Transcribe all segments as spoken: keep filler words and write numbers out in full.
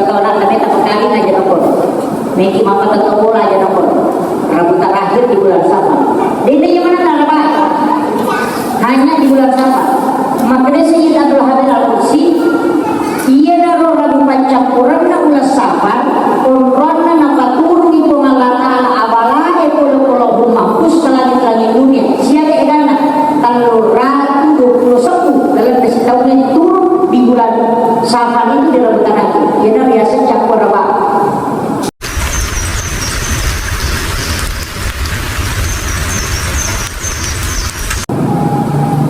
Tau na, tapi tapakali aja nokko. Meki mappatetto bola aja nokko. Rabu terakhir di bulan Safar. Dende iya mana narabai. Hanya di bulan Safar. Makanya Sayyid Abdul Hamid Al-Qudsi, iyanaro Rabu paccappuranna bulan Safar, onroanna napaturungi Puang Allah Ta'ala abalae pole-pole Mahfuz ke langit-langit dunia. Siaga eganna? Tellu ratu dua puluh sebbu dalam kasitaungnge turun di bulan Safar itu di Rabu terakhir. Iyana biasa cappureng Rabu.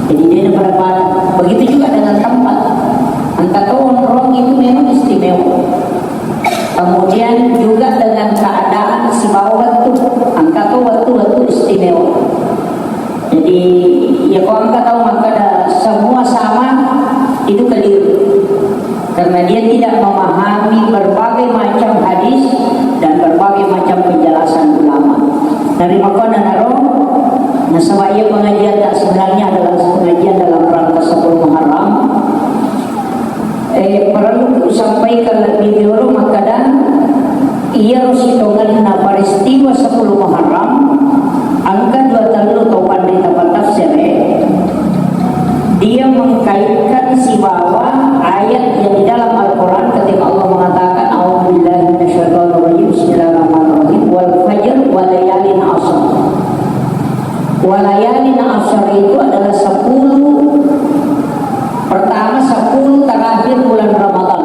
Jadi dia pada, begitu juga dengan tempat. Engka to onrong itu memang istimewa. Kemudian juga dengan keadaan sibawa wettu. Engka to wettu-wettu istimewa. Jadi, ya, ko engka tau makkeda semua sama, itu keliru. Karena dia tidak memahami berbagai macam hadis dan berbagai macam penjelasan ulama. Dari makona naro, nasaba iya pengajian tak sebenarnya adalah pengajian dalam rangka sepuluh Muharram. Eh, perlu kusampaikan lebih dulu, makkeda iyaro sitongenna peristiwa sepuluh Muharram, engka dua tellu tau panrita patafsir, eh, dia mengkaitkan sibawa ayat yang di dalam Al-Quran ketika Allah mengatakan, "A'udzubillahi minasyaitonirrajim, bismillahirrahmanirrahim, wal fajr, wa layalin ashr." Wa layalin ashr itu adalah sepuluh pertama, sepuluh terakhir bulan Ramadan.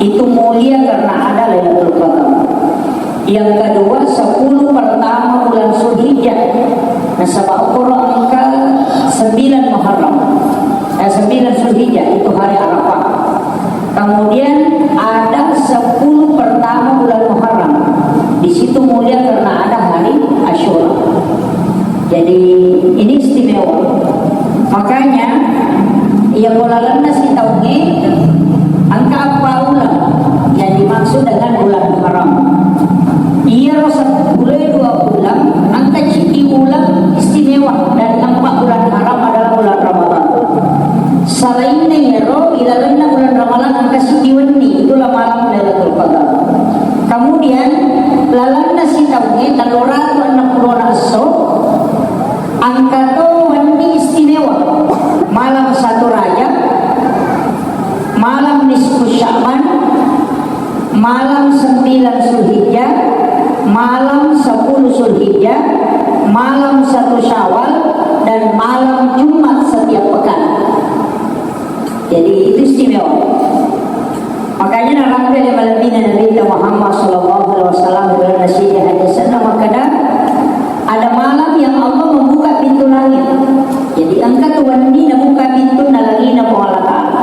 Itu mulia karena ada Lailatul Qadar. Yang kedua, sepuluh pertama bulan Zulhijjah. Nasaba Al-Quran engka sembilan Muharram. Eh, sembilan Zulhijjah, itu hari Arafah. Kemudian ada sepuluh pertama bulan Muharram. Di situ mulia karena ada hari Asyura. Jadi, ini istimewa. Makanya, iya, ko lalenna sitaungnge, engka eppa uleng yang dimaksud dengan bulan Muharram. Iyaro seppulo dua uleng, engka ciddi uleng istimewa dari empat bulan haram adalah bulan Ramadan. Salainna iyaro, ilalenna bulan Ramadan engka siddi wenni, itulah malam Lailatul Qadar. Kemudian, lalenna sitaungnge tellu ratu enneng pulona esso, engka to wenni istimewa, malam satu Rajab, malam nisfu Sya'ban, malam sembilan Zulhijjah, malam sepuluh Zulhijjah, malam satu Syawal, dan malam Jumat setiap pekan. Jadi, itu istimewa. Makanya narampe le malebbina Nabi Muhammad sallallahu alaihi wasallam dalam nasida hadisna makkeda, ada malam yang Allah membuka pintu langit. Jadi, engka tu wenni nabuka pintu na langina Puang Allah Ta'ala.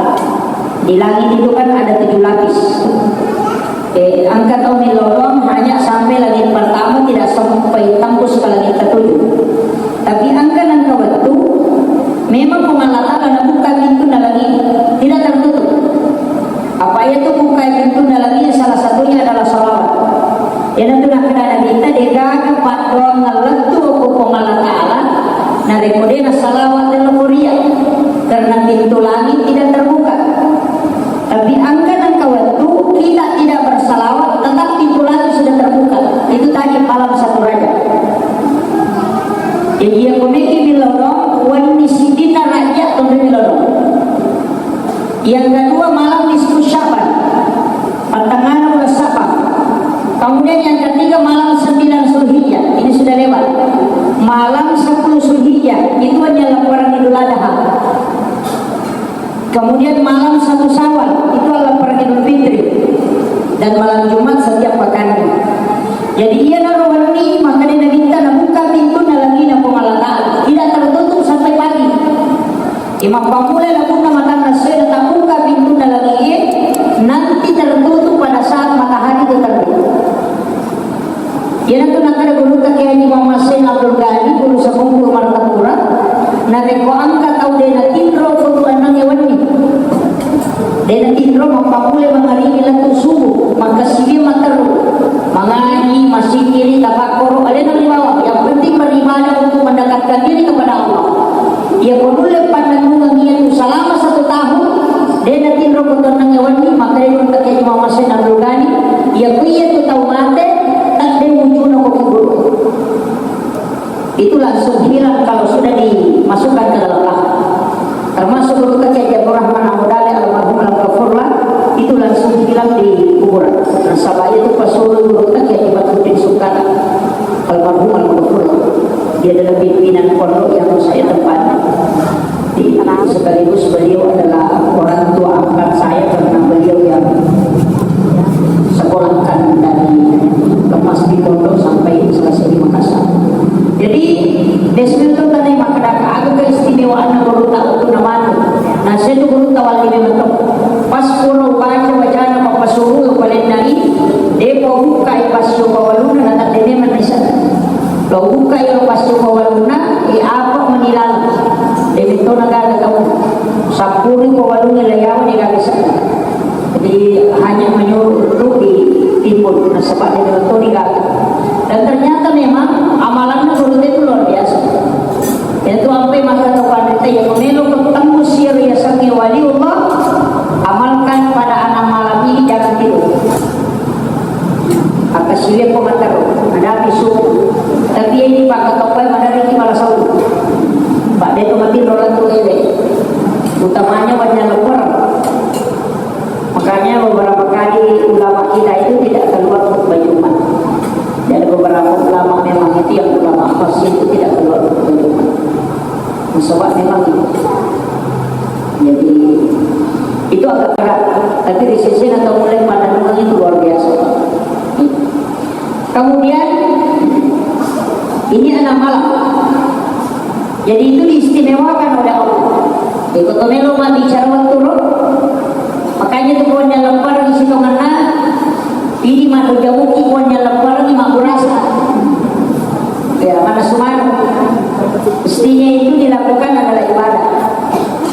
Di langit itu kan ada tujuh lapis. Eh, engka tau melorong hanya sampai langit pertama, tidak sampai tembus ke langit ketujuh. Tapi engka nengka wettu, memang Puang Allah Ta'ala nabuka pintu na langit, tidak tertutup. Apa iya tu buka pintu na langit, salah satunya adalah salawat. Iyanatu nakkeda Nabitta, degaga paddoangeng lettu ko Puang Allah Ta'ala, narekko de nasalawat, de naporia, karena pintu langit tidak terbuka. Tapi engka nengka wettu kita tidak bersalawat, tetap pintu langit sudah terbuka. Itu tadi malam satu Rajab. Jadi, iya, ko meki milodong, wenni siddinna Rajab, tonroi milodong. Yang kedua, malam nisfu Syaban, pertengahan bulan Syaban. Kemudian yang ketiga, malam sembilan Zulhijjah, ini sudah lewat. Malam sepuluh Zulhijjah, itu hanya lebaran Idul Adha. Kemudian malam satu Syawal, itu adalah perayaan Idul Fitri. Dan malam Jumat setiap pekannya. Jadi, iyanaro wenni, makanya Nabitta nabuka pintu na langina Puang Allah Ta'ala. Tidak tertutup sampai pagi. Imam pammula lamunna matanna sena tabuka pintu na langie, nanti tertutup pada saat matahari itu terbit. Iyanatu nakkeda gurutta Kiai Haji Muhammad Zain Abdul Ghani, guru sapungkuru Martapura, narekko engka tau de natinro ko tuannangnge wenni. De natinro, mappammula mangaribi lettu subuh, makkasiwi matteru, mangaji, massikkiri, tafakkoro, alena ribawa. Yang penting beribadah untuk mendekatkan diri kepada Allah. Iya, ko nulle pannennungeng iyatu selama satu tahun, de natinro ko tuannangnge wenni, makkeda gurutta Kiai Haji Muhammad Zain Abdul Ghani, Iya, ku iya tu tau mate, tak de wujuna ko kubur. Itu langsung hilang kalau sudah dimasukkan ke dalam lahan. Termasuk gurutta Kiai Abdurrahman Amodale almarhum, alam ghafurlah, itu langsung hilang di kuburan. Nasaba itu pasuruh gurutta Kiai Haji Badruddin Sungkara almarhum, alam ghafurlah. Dia adalah pimpinan pondok yang saya tempati. Sekaligus beliau adalah orang tua angkat saya karena beliau yang sekolahkan dari kemas di pondok sampai selesai di Makassar. Jadi, deswel tu tadi makkeda aga keistimewaan gurutta tu namanya. Nah, saya tu gurutta wali memang tu. Pas pura baca wacana papasuruh palennai, depa bukkai pasio pawaluna na tadde memang di sana. Lo bukkai lo pasio pawaluna, e apa menilai. Demetto na gaga tau. Sappuru pawaluna layawa de gaga sana. Jadi, hanya menyuruh untuk ditimbun, nasaba de to digaga. Dan ternyata memang amalanna gurutta itu luar biasa. Itu ampe maka kepada kita yang melo ketemu sir ya sangi waliullah, amalkan pada enam malam ini, jangan tidur. Apa sih ko matero, ada subuh. Tapi ini pakatopai madari malah sahur. Pak Beto mati rolan tu ele. Utamanya banyak lepar. Makanya beberapa kali ulama kita itu tidak keluar khutbah Jumat. Jadi beberapa ulama memang itu yang ulama khas itu tidak keluar khutbah Jumat. Sebab memang itu. Jadi itu agak berat. Tapi di sisi atau mulai pandangan itu luar biasa. Kemudian ini enam malam. Jadi itu diistimewakan oleh Allah. Jadi, ko to melo mabbicara wettu ro, makanya tu puang lepar di sitonganna, ini madu jamuki puang lepar di makurasa. Ya, mana sumanu. Mestinya itu dilakukan adalah ibadah.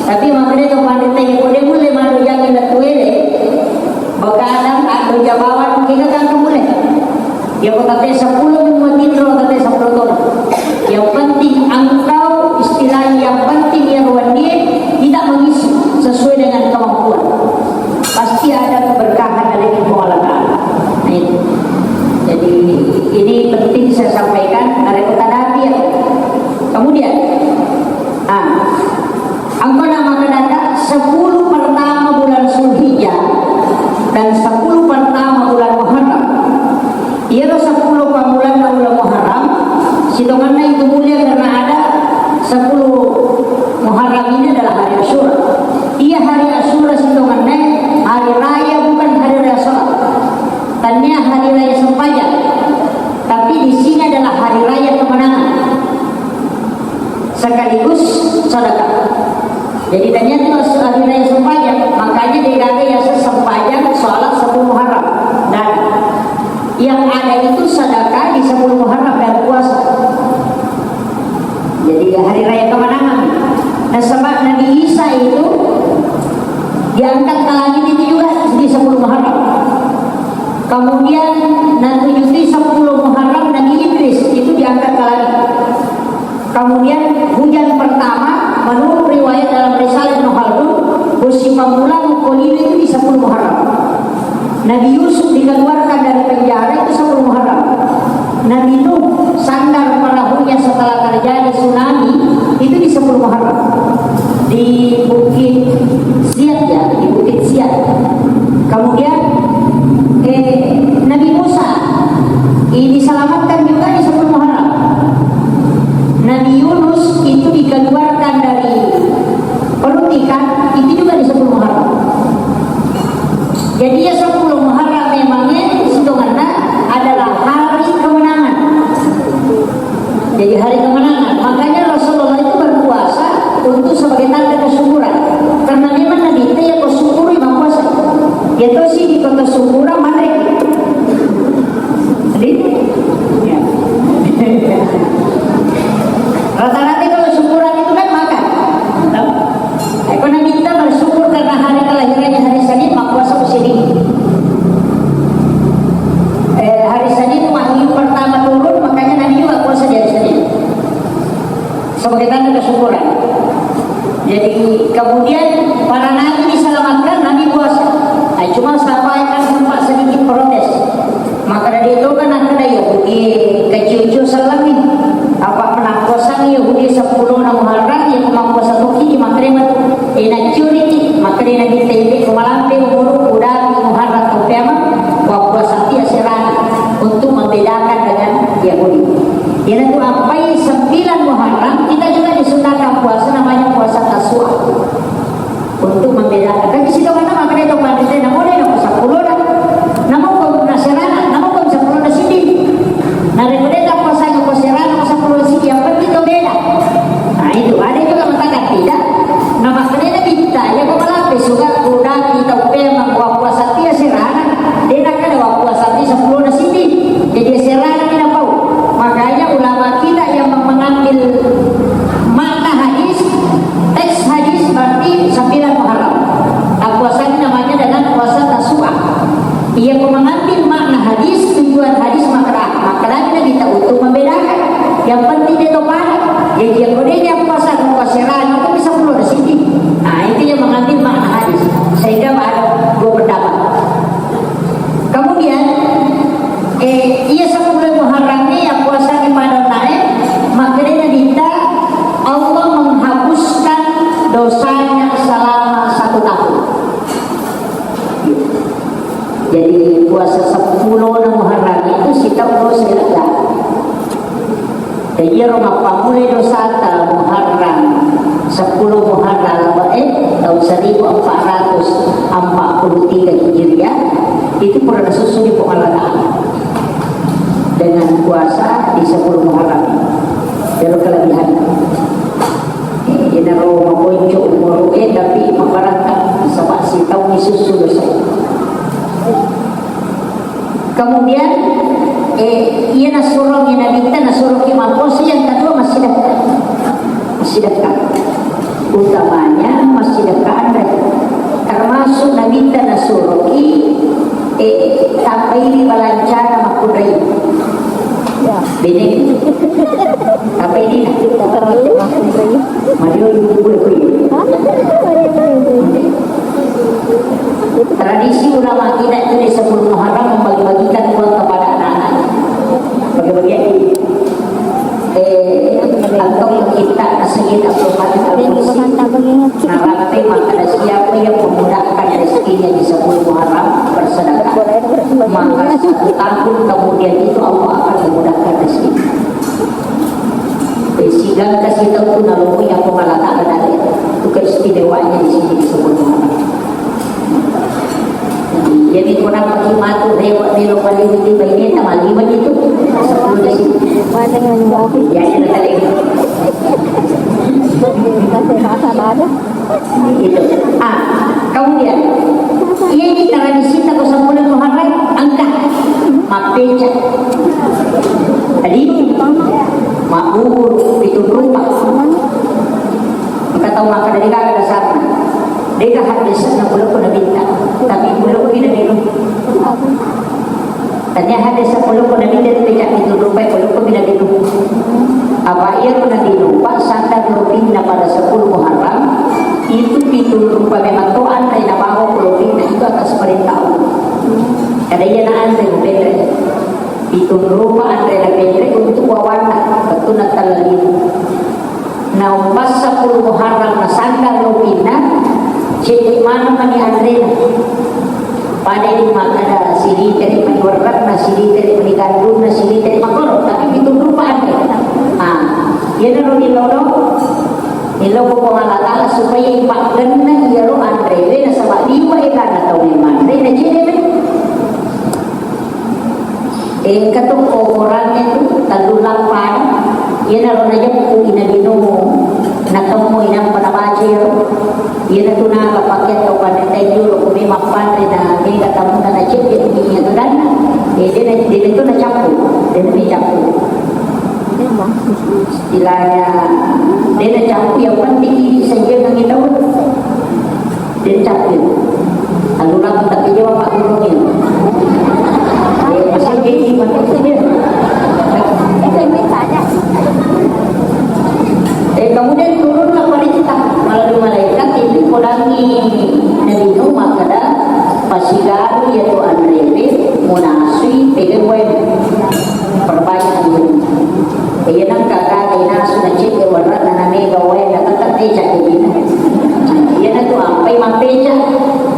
Tapi makanya tu pandai tanya, ko de mulle madu jangan letuele, begadang atau jabawan kita kan mulai. Iya, ko tette seppulo mumatinro, tette seppulo tona. Yang penting engkau, istilahnya yang penting ya ruannya tidak mengisi sesuai dengan kemampuan. Pasti ada keberkahan dari Puang Allah Ta'ala. Nah, itu. Jadi ini penting saya sampaikan, ada kata Nabi ya. Kemudian, ah, Engka na makkedaka sepuluh pertama bulan Zulhijjah dan sepuluh pertama bulan Muharram. Iyaro sepuluh pammulanna bulan Muharram, sitongenna itu mulia karena ada sepuluh Muharram ini adalah hari Asyura. Iya hari Asyura sitongenna hari raya, bukan hari raya sholat. Tania hari raya sempajang. Tapi di sini adalah hari raya kemenangan. Sekaligus sedekah. Jadi tania itu hari raya sempajang, makanya de gaga ya sempajang sholat sepuluh Muharram. Dan yang ada itu sedekah di sepuluh Muharram dan puasa. Jadi hari raya kemenangan. Nah, sebab Nabi Isa itu diangkat ke langit itu juga di sepuluh Muharram. Kemudian nanti sepuluh Muharram Nabi Idris itu diangkat ke langit. Kemudian hujan pertama, menurut riwayat dalam Risalah Ibnu Khaldun, bosi pammula mukko lino itu di sepuluh Muharram. Nabi Yusuf dikeluarkan dari penjara itu sepuluh Muharram. Nabi Nuh sandar perahunya setelah terjadi tsunami itu di sepuluh Muharram. Di Bukit Siat ya, di Bukit Siat. Kemudian eh, Nabi Musa ini diselamatkan juga di sepuluh Muharram. Nabi Yunus itu dikeluarkan dari perut ikan itu juga di sepuluh Muharram. Jadi ya sepuluh Muharram memangnya hitungannya adalah hari kemenangan. Jadi hari kemenangan. Makanya Rasulullah itu berpuasa untuk sebagai tanda kesyukuran. Karena memang Nabi itu ya bersyukur, ya berpuasa. Ya terus di kota syukuran mana? Jadi, ya. Rata-rata kalau syukuran itu kan makan. Tahu? Ekonomi kita bersyukur karena hari kelahirannya hari Senin, maka puasa sedikit. Eh, hari Senin wahyu pertama turun, makanya Nabi juga puasa di hari Senin. Sebagai tanda kesyukuran. Jadi kemudian para nabi diselamatkan, Nabi puasa. Nah, cuma sahabat kan sempat sedikit protes. Iyanatu ampai sembilan Muharram, kita juga disunahkan puasa namanya puasa Tasu'a. Untuk membedakan, kan di situ mana makanya itu pandai, namun ini nomor sepuluh lah. Namun kau naserana, namun kau sepuluh na sini. Nah, rekodeta puasa yang kau serana, kau sepuluh na sini, yang penting itu beda. Nah, itu ada juga mengatakan tidak. Nah, makanya kita, ya, kau malah besok aku udah kita udah membuat puasa dia serana. Dia nak ada puasa dia sepuluh na sini. Jadi serana tidak mau. Makanya ulama kita yang mengambil makna hadis, teks hadis berarti sembilan Muharram. Nah, puasa ini namanya dengan puasa Tasu'a. Ia mengambil makna hadis, tujuan hadis makna, maknanya kita untuk membedakan. Yang penting dia tahu paham. Jadi yang dia puasa, puasa itu bisa sepuluh di sini. Nah, itu yang mengambil makna hadis. Sehingga ada dua pendapat. Kemudian, eh, iya sepuluh Muharram ini yang puasa di Padang Naik, makanya kita Allah menghapuskan dosanya selama satu tahun. Jadi puasa sepuluh Muharram itu sita dosa lega. Jadi iyaro mappammulai dosata Muharram, sepuluh Muharram, eh, tahun seribu empat ratus empat puluh tiga Hijriah, itu pura nasussuni Puang Allah Ta'ala dengan puasa di sepuluh Muharram. Iyaro kelebihan. Eh, inaro makonco umur, eh, tapi mabarakka, saba sitaung isussu dosa. Kemudian, eh, iya nasuroki Nabitta, nasuroki mappuasa, yang kedua massidekka. Massidekka. Utamanya massidekka anre. Termasuk Nabitta nasuroki, eh, tambaini balancana makkunrai. Ya. Bene. Apa ini? Terlalu makkunrai. Mario ibu gue kui. Hah? Tradisi ulama kita itu di sepuluh Muharram membagi-bagikan uang kepada anak-anak. Bagi-bagian di, eh, atau kita Sayyid Abdul Qadir Al-Qudsi narapi, maka siapa yang memudahkan rezekinya di sepuluh Muharram bersedekah, maka satu tahun kemudian itu Allah akan memudahkan rezekinya. Sigangka sitau tu nalomoi Puang Allah Ta'ala dari itu keistimewanya di sini disebut Muhammad. Jadi ko nappaki matu rewa melo paling di baine tamaliwa itu. Sepuluh di sini. Mana yang mau? Ya, ya, tadi. Masih rasa ada. Itu. Ah, kemudian, iya, ini tradisi tako sepuluh Muharram, engka mappeca. Tadi, mabbubur, pitu rupa. Engka tau makan dari kagak dasarnya. Deka hadis na pulau pun minta, tapi pulau pun tidak minum. Tanya hadis sepuluh ko Nabi dari pecah itu rupai ko lupa bila dinu. Apa iya ko Nabi lupa sandar lopinna pada sepuluh Muharram itu pitu rupa memang to anre na bawa ko lopinna itu atas perintah Allah. Kada iya na anre ko penre. Pitu rupa anre na penre untuk wawanna betul na talalina. Naung passeppulo Muharram nasandang lopinna, cedde maneng mani anrena. Pada di makkada siliteri mani werrekna, siliteri mani gandunna, siliteri makoro, tapi pitu rupa anre. Ah, iyanaro nilolo, niloko Puang Allah Ta'ala supaya ipaggenna iyaro anrewe nasaba liwa egana tau manre na cedde mani. Engka tu kokoranna tu tellu lappa, iyanaro najeppu i Nabi Nuh, natemmu i nappa nabaca iyaro. Iyana tu naga pakeang tau panrita jolo, ko memang panre na mega tamunna na cedde mi aganna. Eh, dena, dena tu nacappu, dena nacappu. Istilahnya, dena cappu yang penting ini saja nang tahu. Dicapil. Lalu rapat tapi dia bapak gurunnya. Eh, masih gini, masih gini. Eh, kemudian turunlah perintah melalui malaikat itu kodangi Nabi Nuh makkada pasigaru ya tu anrewe munasui pegawai perbanyak dulu. Iya nengka gaga inasu na cedde warna na mega wae na tetep teja dina. Iya na tu ampai mappeja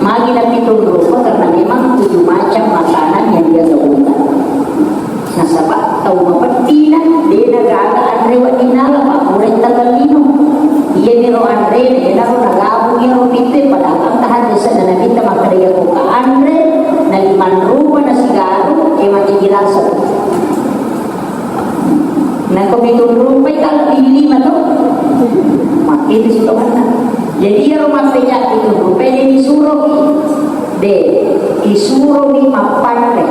magi na pitung rupa karena memang tujuh macam makanan yang dia temukan. Nasaba tau mapettina dena Lebbi lima to. Makkitu sitomanna. Jadi iyaro mappeca pitu rupai de' disuroki. De', isuromi mappanre.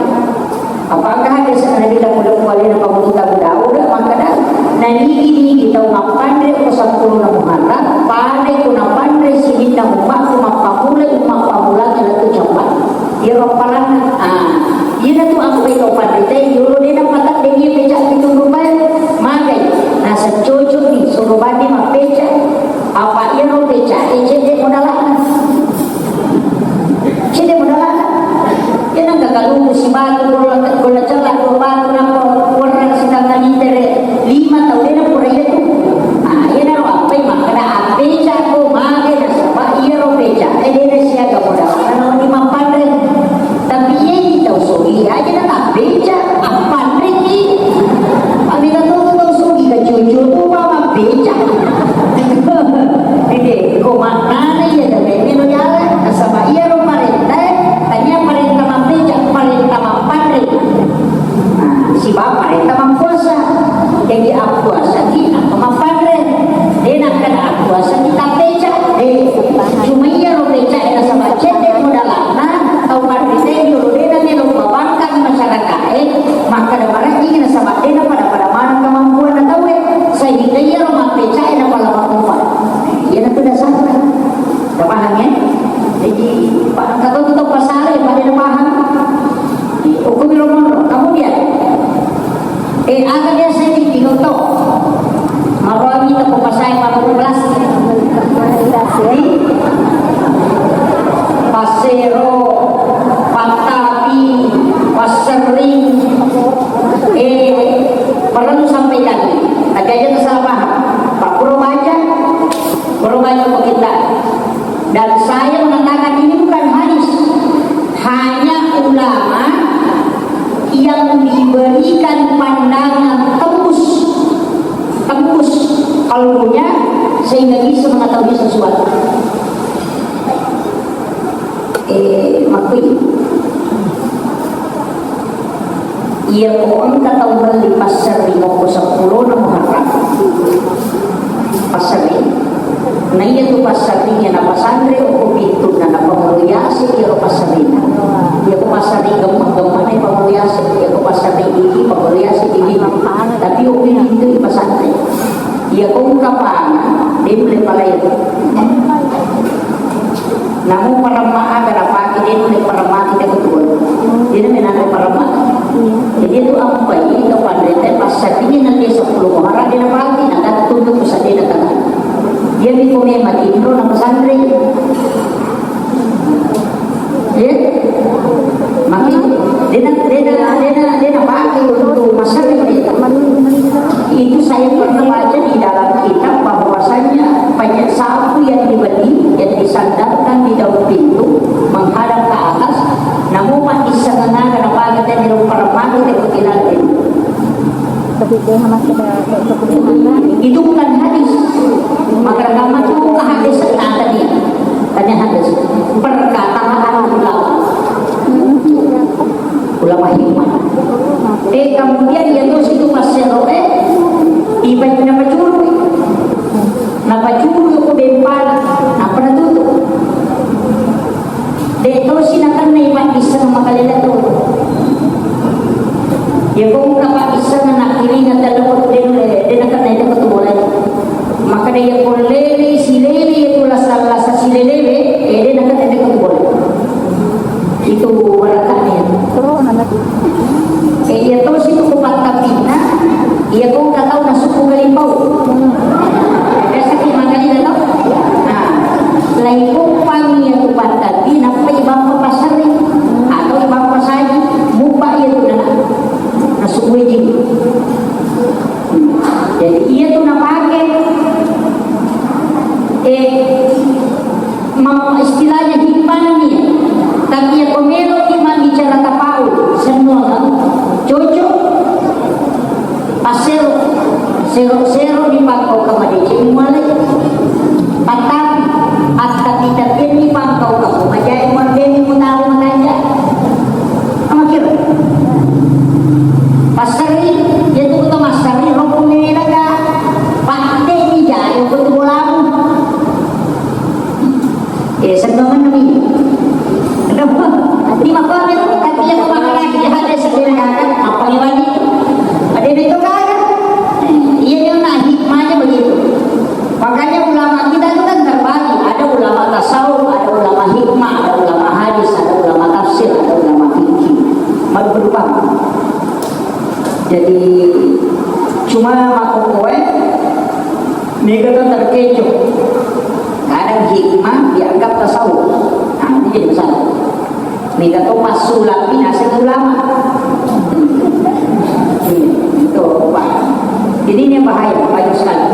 Apakah hadis Nabi laku-laku alena pamutu Abu Daud makkeda, nanigi-nigi tau mappanre ko sappulona Muharram, padai ko napanre sininna ummakku mappamulai umma pammulangnge lettu cappa. Iyaro appalanna, ah, iyanatu ampai tau panritae, yolo de' napataddengi peca pitu rupai, magai, naseng cocokni, suro banni mappeca, apa iyaro pecae cedde modalana. Cedde modalana. Iyanengka kaluku sibatu, golla, golla cella dua batu, nappa werrang sitanga litere, lima tau de' napurai tu. Ah, iyanaro ampai makkeda appecako magai nasaba iyaro pecae de' nasiaga modalana nawedding mappanre. Tapi iyaji tau sogi aja na tappeca, appanreki. Amega to tau sogi ka cucu tu mappeca. Ede, ko maknana iya de' melo jalan, nasaba iyaro parentae, tania parenta mappeca, parenta mappanre. Nah, sibawa parenta mappuasa. Jadi appuasaki nappa mappanre. De' nakkeda appuasaki tappeca. De'. Cuma iyaro pecae nasaba cedde modalana, tau panritae jolo de' namelo babangkang masyarakae, makkeda marejjing nasaba de' napada-pada maneng kemampuanna tauwe, sehingga iyaro mappecae napala makopa. Iyanatu dasarna. Udah paham ya? Jadi, pa-, engka to tau pasala, pada paham. Hukum lo monro. Kemudian, eh, aga biasa ini, bingung to. Maromi to ko pasai paru plastik. Passero, pattapi, passerring, eh, perlu sampai tadi. Tapi aja salah paham. Pak Purbaca, Purbaca kita. Dan saya mengatakan ini bukan hadis, hanya ulama yang diberikan pandangan tembus, tembus kalbunya sehingga bisa mengetahui sesuatu. Eh, makui. Iyako engka tau melli passerring okko seppulona Muharram. Passerring. Na iyatu passerringnge napasanre okko pintunna, napamuloi yase iyaro passerrinna. Iyako passerring gemmeng-gemmeng napamuloi yase, iyako passerring didi pamuloi yase didi. Tapi okko pintu ipasanre. Iyako engka panga, de' nulle palai. Namu paremma aga napake, de' nulle paremma kita ketua. Jadi menang paremma. Jadi itu ampai itu panrita passerringnge nanti seppulo Muharram de' napake, nagattuntu pesadena tengah. Dia miko memang tinro napasanre. Ya? Maki, de' na, de' na, de' na, de' napake untuk passerring. Itu saya pernah baca di dalam kitab bahwasanya banyak sapu yang dibeli, yang disandarkan di daun pintu menghadap ke atas, namu maddissengeng aga napake tadi rupa-rupa kita kutilang. Tapi dia masih ada untuk itu bukan hadis. Maka kamu tuh hadis tadi. Tanya hadis. Perkataan ulama. Ulama hikmah. Eh, kemudian dia tuh situ pasero, eh, ibadah nama juru. Napacuru ko bempana, nappa natutu. De' tosi nakennai paddisseng makalele to. Iya ko engka paddisseng nakkiringa telloko tu de' nulle, de' nakennai teko tu bola. Makkeda iya ko lele silele iya tu lasa-lasa silelewe, eh, de' nakennai teko tu bola. Itu barakatnya. Eh, iya tosi tu ko pattapinna, iya ko engka tau nasukku kalimpau. Biasa ki magali lalo. Nah, laikuppang iya tu pattapi, nappa ibappa passerring. Atau ibappa Malu berubah. Jadi, cuma makkokkoe, mega to terkecoh. Kadang hikmah dianggap tasawuf. Nah, ini jadi masalah. Mega to passulappi naseng ulama. Iya, itu, Pak. Jadi ini yang bahaya, Bapak Ibu sekalian.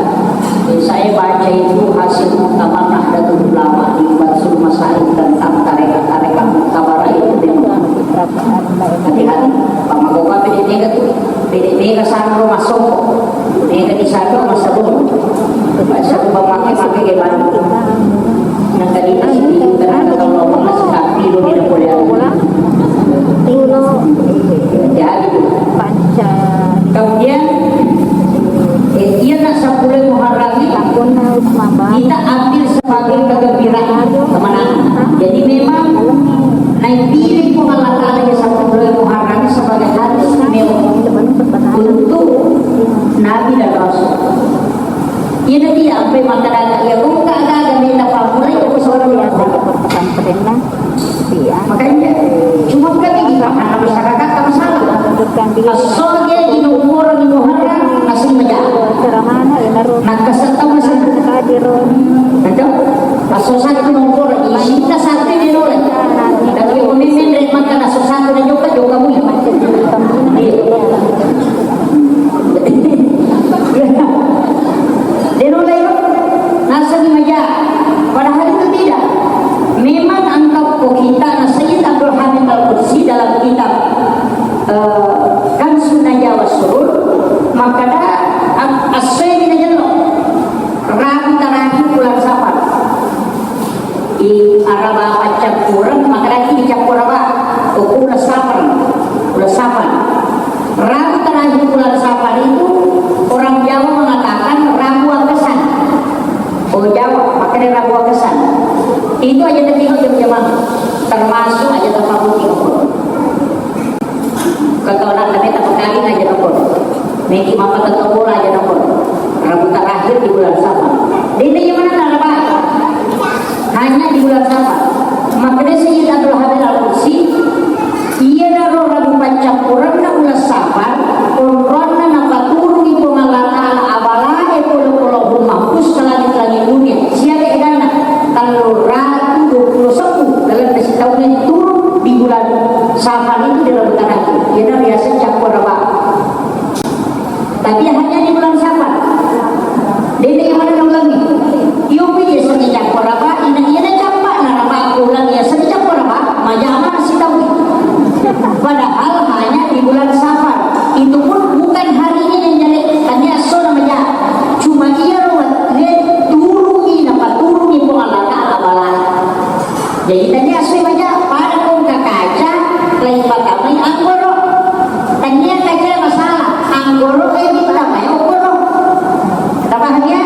Saya baca itu hasil muktamar Nahdlatul Ulama di Batsul Masail tentang tarekat-tarekat muktabar itu memang hati-hati. Pak Magopa pede mega tuh, pede mega sanro masoko, mega di sanro masabung. Pak Sabu pamake-make ke baru. Nah, tadi itu sih, karena kata Allah, Allah sudah pilu, tidak boleh. Jadi, kemudian, eh, iya, nak sepuluh Muharram ini kita ambil sebagai kegembiraan, kemenangan. Jadi, memang naipilih Puang Allah Ta'ala di sepuluh Muharram ini sebagai hari istimewa untuk Nabi dan Rasul. Iya, nanti ya, sampai makan, ya, kok nggak ada, ada minta pamulai, kok seorang yang ada. Iya. Makanya, cuma kan ini, karena masyarakat kan salah. Asal dia di nomor di Muharram, nasib maja. Nah, kasih tahu masih. Betul? Asal satu nomor, isinya satu dia nolak. Tapi pemimpin dari makan asal satu dan juga, juga mui. Iya. Denolai naseng maja. Padahal itu tidak. Memang engka ko kita na Sayyid Abdul Hamid Al-Qudsi dalam kitab, eh, Kanzun Najah was Surur, makkeda a-, assoe ni najello. Rabu terakhir bulan Safar. I Araba paccappureng, makkedaki dicappureng Araba, okko uleng Safar, uleng Safar. Rabu terakhir bulan Safar itu orang Jawa mengatakan Rabu Akesan. Oh, Jawa, makanya Rabu Akesan. Itu aja tadi jam-jam, termasuk aja tempat putih. Ketola tapi tak kawing aja nokko. Meki mappatetto bola aja nokko. Rabu terakhir di bulan Safar. Dene iya mana narabai. Hanya di bulan Safar. Makanya Sayyid Abdul Hamid Al-Qudsi, iyanaro Rabu paccappurenna uleng Safar, onronna napaturungi Puang Allah Ta'ala abalae pole-pole Mahfuz ke langit-langit dunia. Siaga eganna? Telluratu dua puluh sebbu dalam sitaungnge turun di bulan Safar itu di Rabu terakhir. Iyanaro riaseng cappu Araba. Tapi hanya di bulan Safar. Dede yang mana ulangi? Iyo, pi, ya, seni cappu Araba, ina, iyana cappa, na Araba, ulangi, ya, seni cappu Araba, majama sitaungnge. Padahal hanya di bulan Safar. Itu pun bukan harinya yang jelek, hanya sona maja. Cuma iya ro wattue turungi, napaturungi Puang Allah Ta'ala balae. Jadi, tania assoe maja, pada ko engka kaca, laipatamai anggoro. Tania kaca masalah, anggoro e ditamai okoro. Tapahang ya?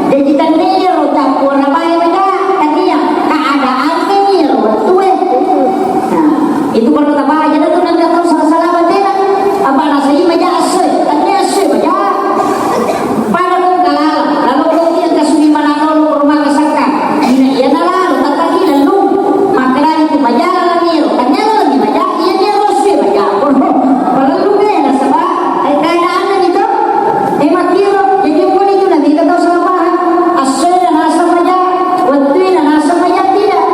Jadi, tania ro cappu Arabae maja, tania keadaanna ni ro wettue. Nah, itu perlu tapahang. Jadi, tu nanti tahu salah-salah batena. Apa nasai maja assoe? Tania assoe maja. Pada ko engka laleng, lalu ko iya engka suni mananolo rumah kesakka. Ina iya nalalo, tataki lalu. Makkedani tu maja laleng iro, tanya laleng maja, iya dia rosi maja. Malellu be nasaba, eh, keadaanna ni to. Eh, makkiro, jadi pun itu nanti kita tahu salah paham. Assoe na naseng maja, wettue na naseng maja tidak.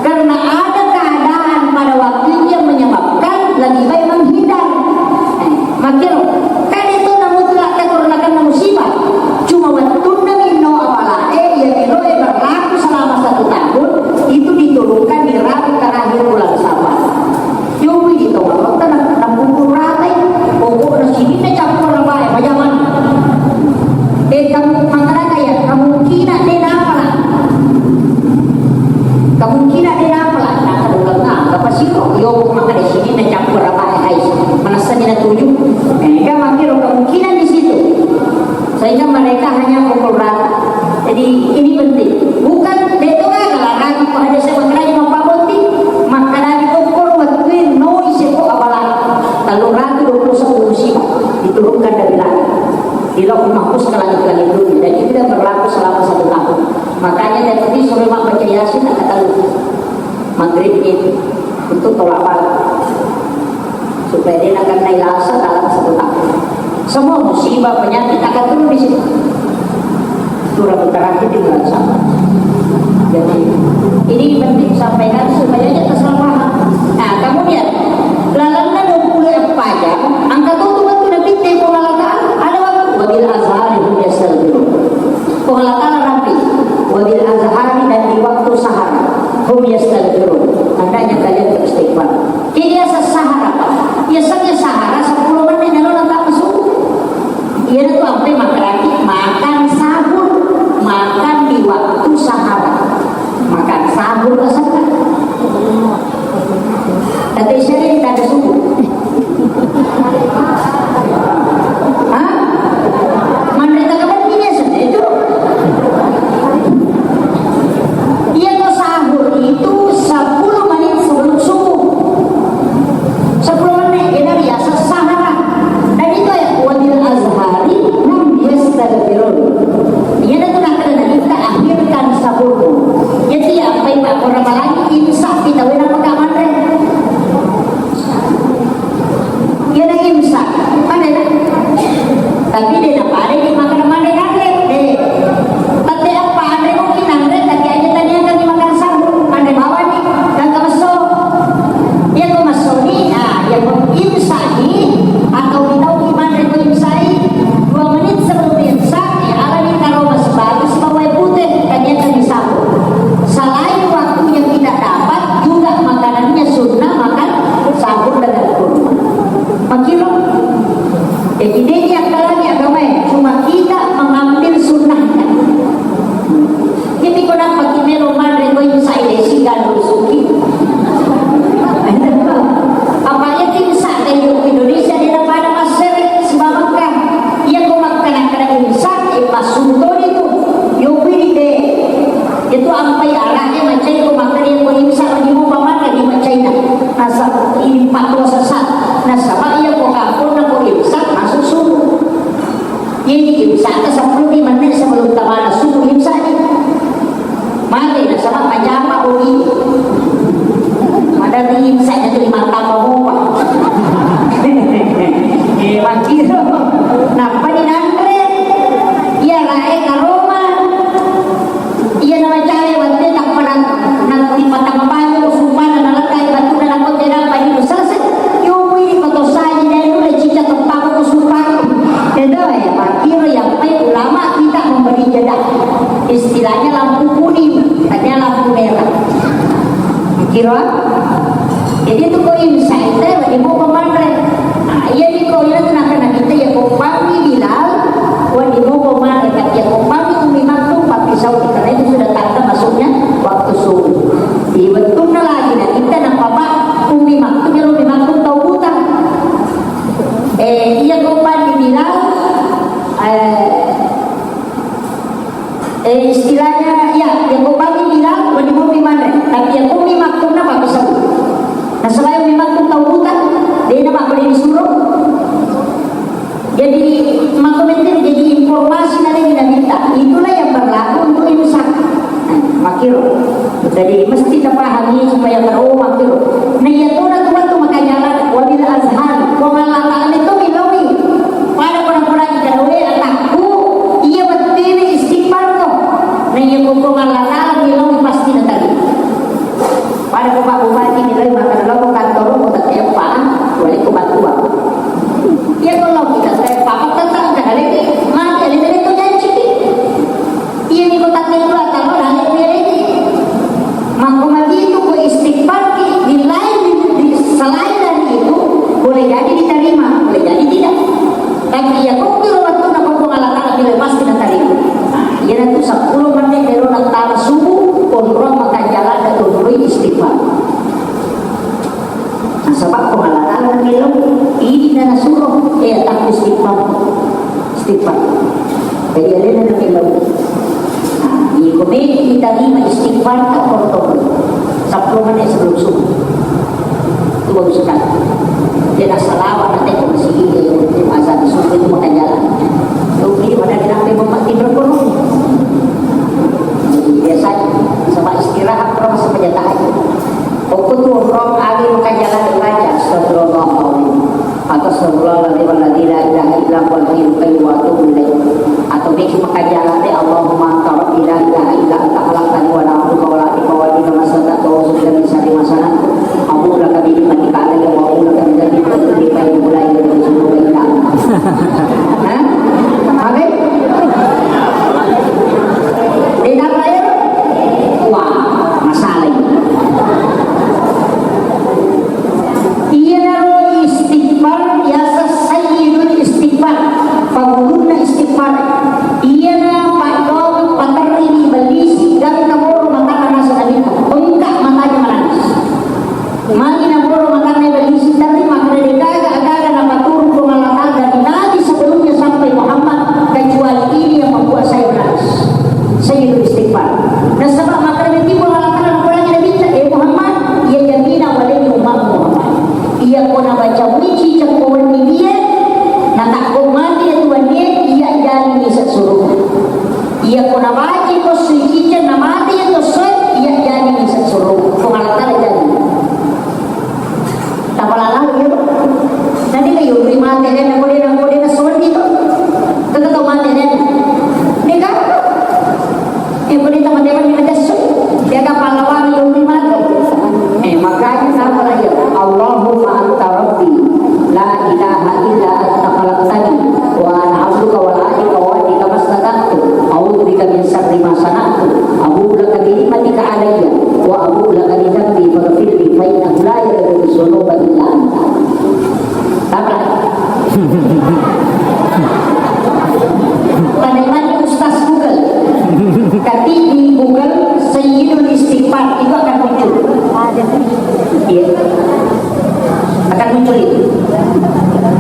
Karena ada keadaan pada waktu itu yang menyebabkan lebih baik menghindar. Eh, makkiro, kan itu na mutlak keturunan musibah. Cuma wettunna minno apalagi, ya, minno berlaku selama satu tahun, itu diturunkan di Rabu terakhir bulan Safar. Yowi di tau, tena, na pukul ratai, pokokna sininna cappura bae, pajaman. Eh, kamu, makkadaka ya, kemungkinan de napala. Kemungkinan de napala. Nah, kalau nggak, nggak pasti kok. Yo, maka di sini na campur apa ya, guys? Mana seni na tujuh? Eh, kan makin kemungkinan di situ. Sehingga mereka hanya pukul rata. Jadi, ini penting. Bukan, de to gaga lah, ragu pada saya makkadani mappabonti, makkadani kokko wettue no ise ko abala. Tellu ratu dua puluh satu musibah diturunkan dari langit. Di Lauhul Mahfuz ke langit-langit dunia. Dan itu tidak berlaku selama satu tahun. Makanya tiap hari sore mak baca Yasin, angka tellu. Maghrib itu untuk tolak bala. Supaya dia nakennai lasa dalam sebulan. Semua musibah, penyakit akan turun di situ. Surah Al-Baqarah itu tinggal sama. Jadi, ini penting sampaikan supaya dia tersalah paham. Nah, kemudian, lalanna dua puluh empat jam, angka tutup waktu Nabi telepon Allah Ta'ala, ada waktu, "Wa bil azhari hum yastaghfirun." Pun Allah Ta'ala rapi, "Wa bil azhari," dan di waktu sahar, "hum yastaghfirun." Hendaknya kalian beristighfar. Jadi, asa sahara, Pak. Biasanya sahara sepuluh menit, lalu datang masuk. Iya, itu sampai makan, makan sahur, makan di waktu sahara. Makan sahur, sahara. Tapi saya tidak ada subuh. Hah? Manre tengah pagi biasanya itu. Iya, kok sahur itu sepuluh menit sebelum subuh. Sepuluh menit, jadi biasa sahara. Dan itu ya, "Wa bil azhari hum yastaghfirun." Iya, dan itu nakal kita akhirkan sahurmu. Jadi, ya, apa yang orang lagi imsak, kita wena pakai manre. Iyana imsak, pada na. Tapi de' napada di makan manre nanre, de'. Tapi apa anre mungkin nanre, tapi aja tadi akan dimakan sahur, anre bawani, dan ke meso. Iya ko meso ni, ah, iya ko imsak ni, atau kita manre ko imsak ni, dua menit sebelum imsak, ya, ala ni karo mas bagus, bawa putih, tadi akan disahur. Selain waktu yang kita dapat, juga makanannya sunnah, makan sahur dengan kurma. Makkiro. Jadi, de' ni akkalani agamae, cuma kita mengambil sunnahnya. Jadi, ko nappa ki melo manre ko imsak, de' sigalu suki. Apa iya imsak di Indonesia, de' napada massere siba Mekah. Iya ko makkana-kana imsak, eh, passubu toni tu. Yo pidi de'. Itu ampai ara'e macai ko makkeda ko imsak, lagi mau pamanre di macaina. Nasaba ini patwa sesat. Nasaba iya ko kamponna ko imsak masuk subuh. Jadi imsak ke sepuluh menit sebelum tabana subuh imsak ni. Mate nasaba majama ko ni. Pada di imsak itu lima tambah mopa. Eh, makkiro. Nappa ni nanre. Iya rae karoma. Iya, namacai watte tappa na-, natipatampangi ko sumpana, nalekkai battuna, nakote nappa ilu selesai. Yomui ri koto saji dai nulle cica teppako ko sumpana. Edo, eh, makkiro yappai ulama kita memberi jeda. Istilahnya lampu kuning, tadinya lampu merah. Kiro? Jadi itu ko imsak itu, eh, wajib mau pemanre. Nah, iya ni ko, iya tu nakana kita ya, ko pami Bilal, wajib mau pemanre. Tapi ya ko pami Ummi Maktum, tapi saudi, karena itu sudah tanda masuknya waktu subuh. Di waktu lagi, nah, kita nampak Ummi Maktum, ya Ummi Maktum tahu buta. Eh, iya ko pami Bilal, eh, Eh, istilahnya, iya, ya ko pami Bilal, wani Ummi manre. Tapi ya ko Ummi Maktum na pakisau. Nasaba Ummi Maktum tau buta, de' na makkeda disuruh. Jadi, makko menteri jadi informasi na lagi na minta. Itulah yang berlaku untuk imsak. Nah, makkiro. Jadi, mesti kita pahami supaya tahu makkiro. Nah, iya tu na tuan tu makanya lah, wabil azhar. Ko Allah Ta'ala itu milawi. Pada pura-pura kita doe atakku, iya bettene istighfar ko. Na iya ko Puang Allah Ta'ala, milong pasti natarima. Pada ko Pak Bupati milong maka lo ko kantor ko tette apa, boleh ko bantu. Iya ko lo kita tette apa, tetap kan ada lagi, mati ada lagi tu janji. Iya, ni ko takkeda taro laleng meleki. Makko magi itu ko istighfar di, di lain, di, di selain dari itu, boleh jadi diterima, boleh jadi tidak. Tapi ya, ko kiro waktu na ko Puang Allah Ta'ala bilang pasti diterima. Nah, iya, itu sepuluh menit baru na taro subuh, onrong maka jalan dan onroi istighfar. Nasaba ko Allah Ta'ala melo, idi na nasuro, eh, atakku istighfar. Istighfar. Jadi alena na melo. Nah, iko meki ditarima istighfar tak protokol. Sepuluh menit sebelum subuh. Itu bagus sekali. Dia nak salawat nanti ke masjid, dia itu azan subuh itu makan jalan. Itu dia pada dirampe memang tidur penuh. Jadi biasanya, sama istirahat, orang masih penjatah aja. Pokok tu orang ahli makan jalan baca, astagfirullahaladzim. Astagfirullahaladzim alladzi la ilaha illa huwal hayyul qayyum wa atubu ilaih. Atau meki makanja' Allahumma anta rabbi la ilaha illa anta khalaqtani wa ana abduka wa la ilaha illa anta masadaqtu wa a'udzu bika min syarri ma sana'tu. Abu'u laka bi ni'matika alayya wa abu'u laka bi dzambi faghfir li fa innahu la yaghfiru dzunuba illa anta. Hah? Apa? Tidak, ya? Wah, masalah ini. Iyanaro istighfar biasa sayyidul istighfar, pangulunna istighfar. Iyana paddoang paterrini bellisi gangka moro matanna naseng nabitta. Engka matanya menangis. Magi namoro matanna bellisi terri makkeda degaga agaga napaturu Puang Allah Ta'ala dari Nabi sebelumnya sampai Muhammad kecuali ini yang membuat saya menangis. Sayyidul istighfar. Nasaba makkeda Puang Allah Ta'ala napodangi nabitta, eh Muhammad, iya jamina walengngi ummatmu Muhammad. Iyako nabaca mui ciceng ko wenni dia, natakko mati iyatu wennie, iya jani ngiseng suruga. Iyako nabaca ko sui ciceng namati iyatu essoe, iya jani ngiseng suruga. Ko Allah Ta'ala jani. Tapalalau iyaro. Nani ka yuri mate den, ko dena, ko dena suwendi to. Tega tau mate den. Dega. Eh, boleh teman-teman yang ada su, dia kan pahlawan yang lima tu. Eh, makanya sama lah ya. Allahumma anta rabbi, la ilaha illa anta khalaqtani, wa ana abduka wa ana ala ahdika wa wa'dika mastata'tu, a'udzu bika min syarri ma sana'tu, abu'u laka bi ni'matika alayya, wa abu'u laka bi dzambi faghfir li fa innahu la yaghfiru dzunuba illa anta. Apa? Pada mati Ustaz Google. Ketik di Google Sayyidul Istighfar, itu akan muncul. Iya. Akan muncul itu.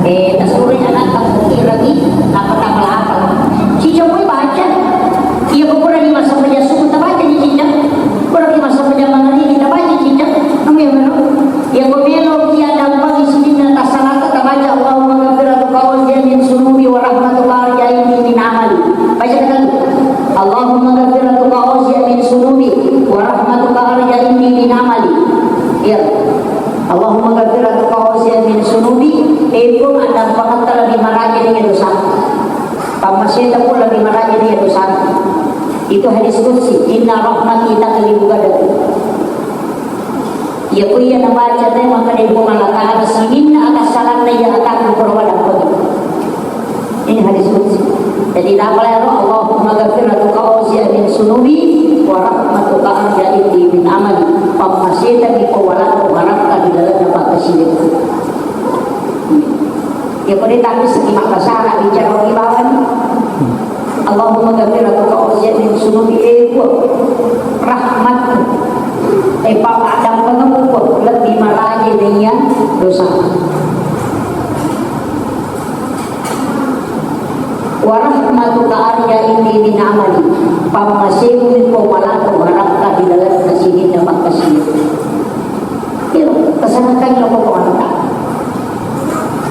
Eh, tak suruh anak tak kira lagi, apa tak apa. Cicak pun baca. Iya, pura di masa pejasuh kita baca di cicak. Pura di masa pejamang ini kita baca cicak. Kamu yang mana? Iya, pemelo iya dampang isinya tasarata tabaca Allahumma ghafiratuka awsi'a min sunubi wa rahmatuka arja indi min amali. Baca kata Allahumma ghafiratuka awsi'a min sunubi wa rahmatuka arja indi min amali. Iya. Allahumma ghafiratuka awsi'a min sunubi. Eh, pun ada pangatta lebih maraja dengan dosa. Pammaseta pun lebih maraja dengan dosa. Itu hadis qudsi. Inna rahmati taghlibu ghadabi. Iya, ku iya nabaca te, maka dé' Puang Allah Ta'ala sininna akassalanna iya atakku pura wadang pagi. Ini hadis qudsi. Jadi, apa lagi? Allahumma ghafiratuka awsi'a min sunubi wa rahmatuka arja indi min amali. Pammaseta di pawalaku harapka di dalamna pakkasiwiku. Ya, pada tapi sedikit masalah bicara di bawah ni. Allahumma ghafiratuka awsi'a min sunubi, eh, Puang, rahmatmu. Eh, Papa, dampengmu, Puang, lebih maraja dengan dosa. Wa rahmatuka arja indi min amali. Pammasemu mi ko malaku harapka di dalam kasihinna makkasihin. Iro, kesenangan lo ko anta.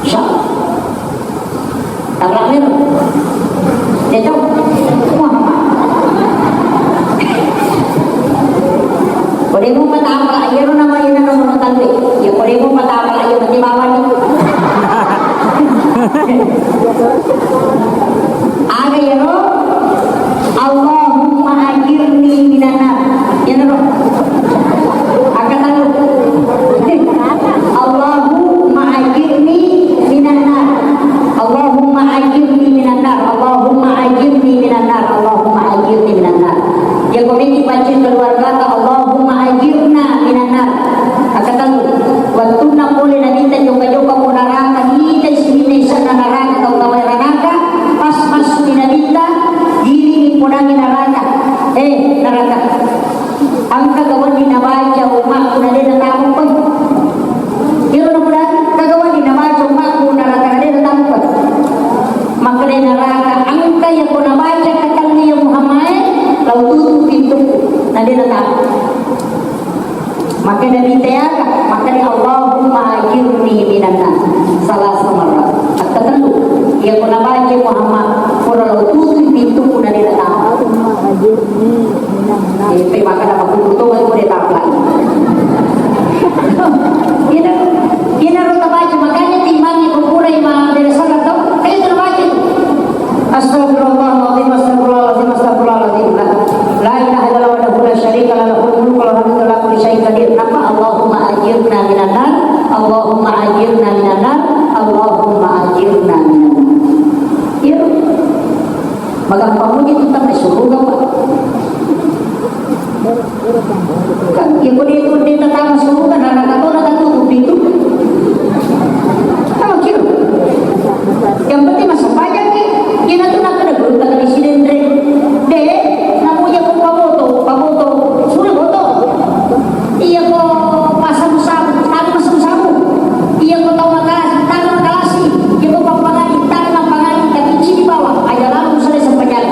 Insya Allah. Tabrak mero. Cocok? Wah. Kodemu patapa, iyaro nama ina nomor telu. Ya, kodemu patapa, ya, mati bawani. Aga iyaro? Allahumma ajirni minan nar. Iyanaro. Angkatan lu. Allahumma ajirni minan nar. Allahumma ajirni minan nar. Allahumma ajirni minan nar. Allahumma ajirni minan nar. Ya, komeni pancing keluarga ka, Allahumma ajirna minan nar. Angkatan lu. Wattunna pole Nabitta jokka-jokka ko naraka, nita sininna isenna naraka, tau tawai ranaka, pas massu Nabitta, diri podangi naraka. Eh, naraka. Engka ga wedding nabaca ummakku na de' natamu, peng. Iyaro napodangi, engka ga wedding nabaca ummakku naraka na de' natamu, peng. Makkeda naraka, engka yako nabaca katanni ya Muhammad, lao tutu pintukku, na de' natamu. Makkeda Nabitta aga, makkeda Allahumma ajirni minan nar. Salasa marrat. Akkatellu. Iyako nabaca Muhammad, pura lao tutu pintukku na de' natamu. Allahumma ajirni minan nar. Eh, pe makkeda makkutu to, ko de' tapai. Ina, inaro tabaca, makanya timbangi ko purai Ajirna minan nar, Allahumma ajirna minan nar. Iya. Magampang muji tu tama suruga, Pak. Kan, iya, ko dia tu, dia tatama suruga, naraka tu, naraka tu, pintu. Tama kira. Yang penting masuk pajak ni. Iya, nanti nak kena guru, tak kena siden, Dre. Dek, namu iya ko paboto, paboto. Suruh boto. Iya ko pasabu-sabu, taro masabu-sabu. Iya ko tau makalasi, taro makalasi. Iya ko pappangani, taro mappangani. Tapi cini bawang, aja lalu selesai sempajang.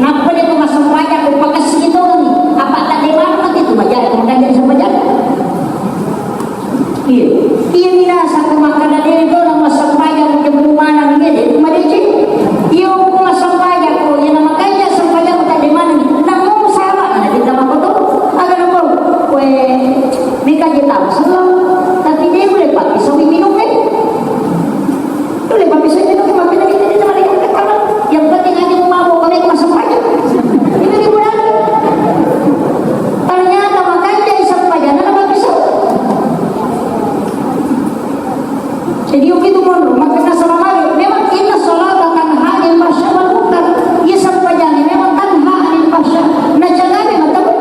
Nappa dia ko masempajang, ko pakasih itu ni. Apa tak dia mana mati tu maja, ko makan jadi sempajang. Iya. Iya, minasa ko makkada de to nang massempajang jemmu maneng, iya, de madeceng. Iya, ko massempajang ko, iya, na makanja sempajang tadde maneng. Nang mau sahabat, na kita makoto. Aga na mau? Kue, meka je tau, selo. Tapi de boleh pakai sawi minum, eh. Dole, pappisau itu tuh, makin lagi tadi teman ikut ke kamar. Yang penting aja mau mabuk, kalau ikut masuk aja. Ini di bulan. Ternyata makanya isap aja, nana pappisau. Jadi, yuk itu pun, makanya selama ini, memang inna salata tanha anil fahsya wal munkar. Iya, sempajang memang tanha anil fahsya. Nah, jangan memang tahu.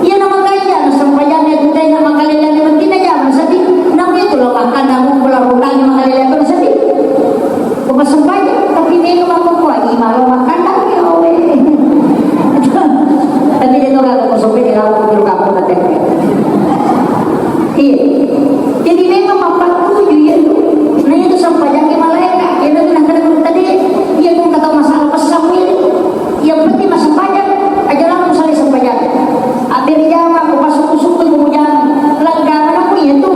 Iya, nama kaya, nah, sempajang itu teh, nama kalian yang penting aja, maksudnya, nama itu loh, makan, aku pulang rumah, nama kalian itu, maksudnya. Ko massempajang, tapi mega makkokkoe, imaro makkandang, ya Allah. Tapi de to gakko soppe de lau kutiro gakko na tempe. Iya. Jadi memang mappattuju iya tu. Nah, itu sempajang ke malaika. Iya tu nak kena guru tadi. Iya tu kata masalah pesan ini. Yang penting massempajang. Aja langsung saling sempajang. Abis jama ko pasuku-suku ko mujang. Langganan aku iya tu.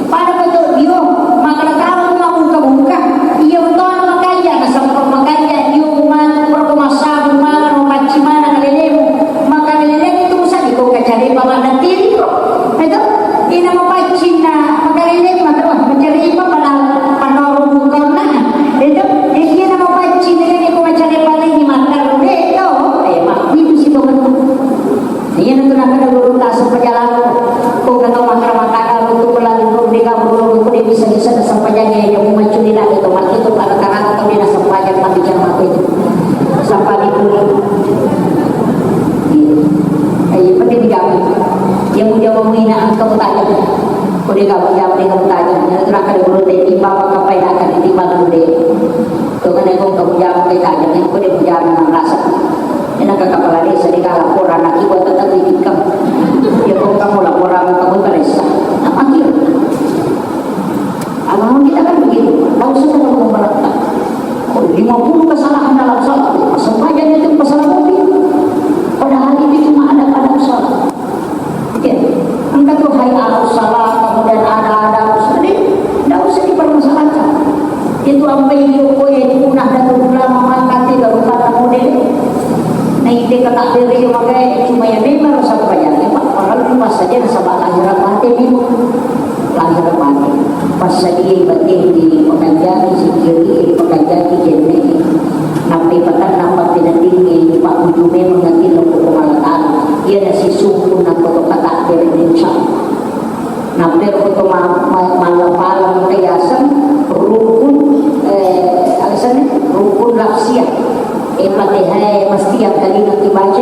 Pada betul, iyo, makkeda karo mabuka-buka. Iyo, betul, makanja, nasempet makanja, iyo, matu, pura ko massabu, maneng, mapacci maneng, lelemu. Maka lelemu itu usah diko kacari bawa nanti ko. Itu, ina mapaccinna, maka lelemu, maka, wah, mencari apa pada panoro buka, nah. Itu, iya, ina mapaccinna, ini ko mencari paling, mata, itu, eh, mak, itu sih, betul. Iya, na tu nakkeda gurutta, sempajang lao. Ko engka tau makkeda-makkeda, runtu ko lalu ko de gaga guru, ko de bisa-bisa na sempajang, iya, iya, mu maccuni lagi to, makkitu pada karang to de na sempajang, tapi jangan apa itu. Sampai di kulit. Iya. Iya, penting dijaga. Iya, mu jama mu ina engka mutajang. Ko de gaga jama de gaga mutajang. Iya, na tu nakkeda gurutta, timbang maka pai na ka timbang de. To kan ko engka mujama de tajang, ko de mujama na rasa. Ena ka kepala desa de ka laporan, na ki buat tetap di tikam. Iya, ko kamu laporan, kamu teresa. Apa kira? Abang kita kan begitu, nggak usah kita mau merata. Oh, lima puluh kesalahan dalam salat, sempajang itu masalah mobil. Padahal itu cuma ada pada salat. Oke, engka tu hayya 'alas shalah, kemudian ada, ada, usah deh, nggak usah dipermasalahkan. Itu ampai iyo ko ya itu punah datu ulama mangkat tiga rupa model. Nah, itu kata beri makanya cuma ya memang rasa pelajaran, ya, Pak, orang lupa saja nasaba lahir batin ini. Lahir batin. Pas sadia batin di pekerjaan, sikiri di pekerjaan di jenis. Nappai patanna pappinadingnge, ipabbujumeng mengati loko Puang Allah Ta'ala. Iyana sisungkunna koto katabbere, insya Allah. Nappai koto ma-, ma-, mallapala engka yaseng rukun, eh, alasanna rukun lafziyah. Eh, Fatihah mesti yang kali nanti baca.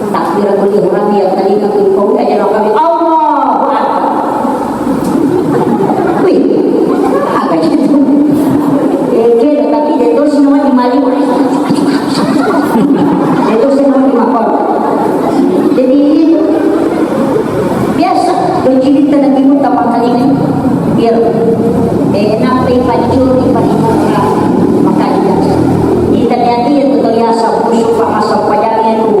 Takbiratul ihram yang tadi kami kau aja lo kami, Allahu Akbar. Wih, apa itu? Eh, kira tapi dia terus nama di Mali. Dia terus nama di Makor. Jadi itu biasa, lo cerita Nabi Muhammad kali ini. Biar, eh, nappai pancuri, pancuri, makanja. Itanniati itu to yasa khusyuk, Pak, massempajang itu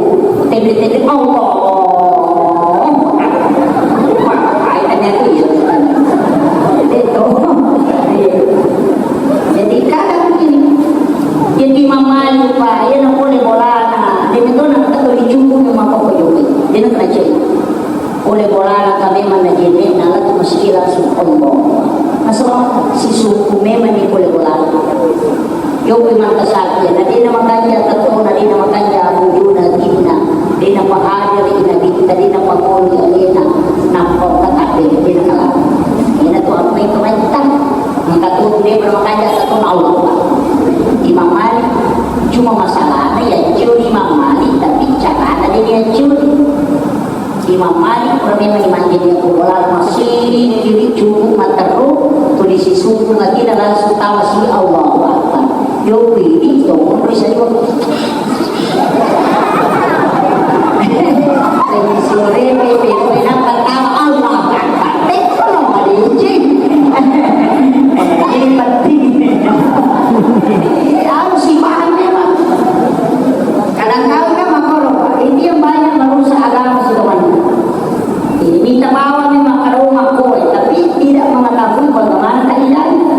tende-tende, Allah. Wah, itanniati itu. Itu. Jadi, kadang ini. Jadi, mamali, Pak, iya na pole bolana. Dia itu nak betul dicungkung, maka kau juga. Dia nak kena cek. Pole bolana ka memang na jenne, na lagi meski langsung Allah. Nasaba sisukku memang ni pole bolana. Yo memang kasaki, na dena makanja tato, na dena makanja bujuna, dinna, dena pahadiri, na dinna, dena pangoni alena, nappa katabe, dena kalana. Ada satu Allah. Imam Malik, cuma masalahnya ya curi Imam Malik, tapi caranya dia curi. Imam Malik pura memang dimanjai dia bola masih kiri cukup materru, tulisi suku lagi dan langsung tawa si Allahu Akbar. Yo, ini tong, bisa juga. Sore, P P, nampak tahu Allah. Teknologi. Ini penting. Harus dipahami, Pak. Kadang-kadang kan makoro, Pak. Ini yang banyak merusak agama sebenarnya. Ini minta bawa memang ke rumah kowe, tapi tidak mengetahui bagaimana kaidahnya.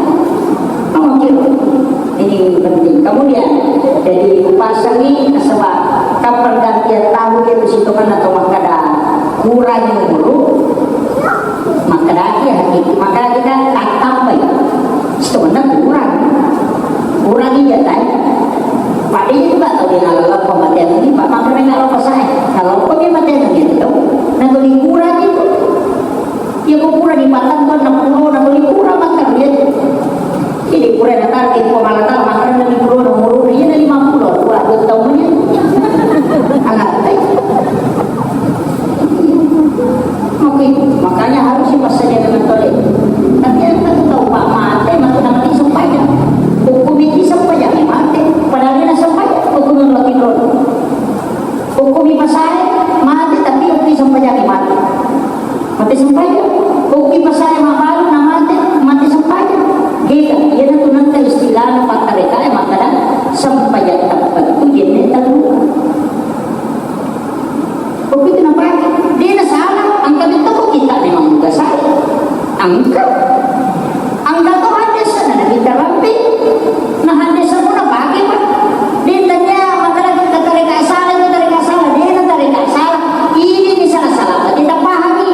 Mungkin ini penting. Kemudian, jadi kupasangi nasaba kapan gantian tahun dia besitongan atau makkada kurangi umuru, makkada ya, maka kita tak tambahi. Sitonganna kurang. Kurangi jatai. Pada itu tak tahu dia nalala pematian ini, Pak, maka mereka lupa saya. Kalau kau dia mati itu, nah, kalau dikurangi itu, ya, kau kurang di mata, kau enam puluh, nah, kalau dikurang, maka dia. Jadi, kurang datang ke Puang Allah Ta'ala, maka dari lima puluh, nomor urut, iya, dari lima puluh, dua, dua tahunnya. Anak, eh. Oke, makanya harus dipassadia dengan tole. Tapi yang satu tahu, Pak, mate, mate, mate, sempajang. Hukum ini sempajang, mate. Padahal dia sempajang, hukum yang lagi dulu. Hukum ini pasal, mate, tapi hukum sempajang, mate. Mate sempajang. Okki pasale mabbalu na mate, mate sempajang. Gega, iyanatu nengka istilahna pakkarekae makkada sempajang teppa itu jenne terluka. Okki itu napake. Dena salah, engka bettoko kita memang muga salah. Engka. Engka to haddesanna Nabitta Rabbi, na haddesa pun napake, Pak. Dena tania makkada kita tareka salah, itu tareka salah, dena tareka salah. Ini misalnya salah, kita pahami.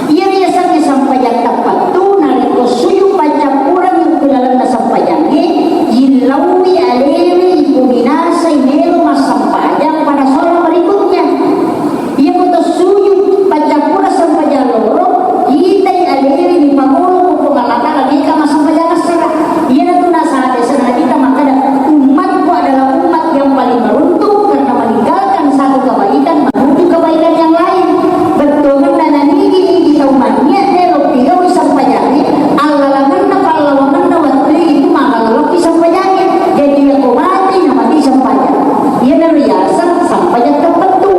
Iya riasengnge sempajang teppattu, narekko sujud paccappurengngi ku lalenna sempajangnge, yillauwi alewe, ipuminasai melo massempajang pada sholat berikutnya. Iya ko to sujud paccappureng sempajang loro, itai alewe, ipagolo ko Puang Allah Ta'ala, meka massempajang assara. Iyanatu nasaba senna kita makkada, umatku adalah umat yang paling beruntung karena meninggalkan satu kebaikan menuju kebaikan yang lain. Bettuanna nanigi-nigi tau mannia melo pigau sempajangnge, allalangenna pallawangenna wettu itu maka laloki sempajangnge. Jadi, iya ko mati, na mati sempajang. Iyana riaseng sempajang teppattu.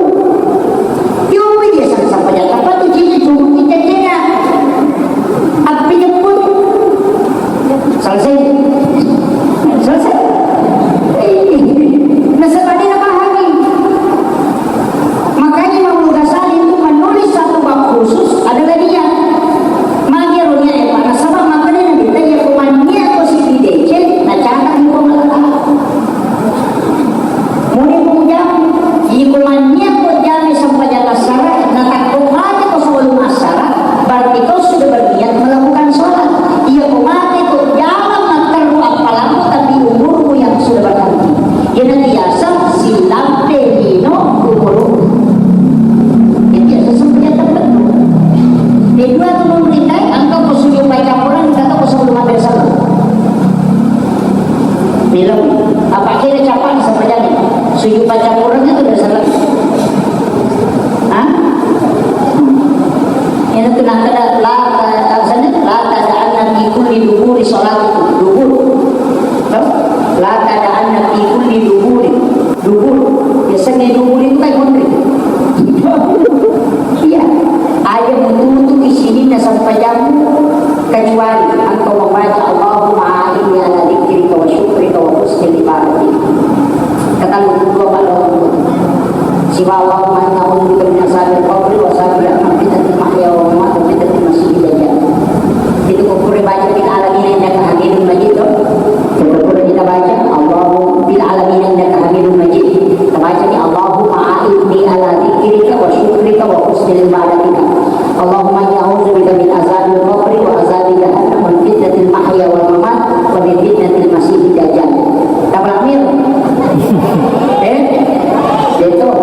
Yopi riaseng sempajang teppattu, cicci cumuk cicci cena. Appi jemput. Selesai. Selesai. Nasaba de napahami. Makanya Imam Ghazali itu menulis satu bab khusus adalah niat. Magi ro niat, Pak? Nasaba makanya Nabitta iya ko mannia ko siddi deceng, nacatat di Puang Allah Ta'ala. Muni mujang, iko mannia ko jami sempajang assara, natakko mate ko sebelum assara, berarti kau sudah berniat melakukan sholat. Iya ko mate ko jalan matteru appalammu, tapi umurmu yang sudah berhenti. Jadi biasa silampe lino umurmu. Jadi biasa sempajang tertentu. Kedua tu memberikan, engkau ko sujud baca Quran, kata ko sebelum ambil salat. Bilang, apa kira capa di sempajang? Sujud baca Quran itu dari sana. Hah? Ini tuh nak ada la, eh, sana, la tada'anna fi kulli duburi sholati, dubur. Tahu? La tada'anna fi kulli duburi, dubur. Biasanya dubur itu kan munri. Iya. Aja mututu isininna sempajammu. Kecuali engkau membaca, "Allahumma a'inni ala dzikrika wa syukrika wa husni ibadatik." Kata dua pada waktu. Siwa Allahumma inna a'udzubika min azabil qabri wa azabil, min fitnatil mahya wal mamat wa fitnatil masiihid dajjal. Itu ko pura baca fil alamin innaka hamidun majid to. Itu ko pura kita baca, Allahu fil alamin innaka hamidun majid. Kita baca ni, "Allahumma a'inni ala dzikrika wa syukrika wa husni ibadatika." Allahumma inni a'udzubika min azabil qabri wa azabi jahannam wa min fitnatil mahya wal mamat wa min fitnatil masiihid dajjal. Tabrak mir. Eh? Betul.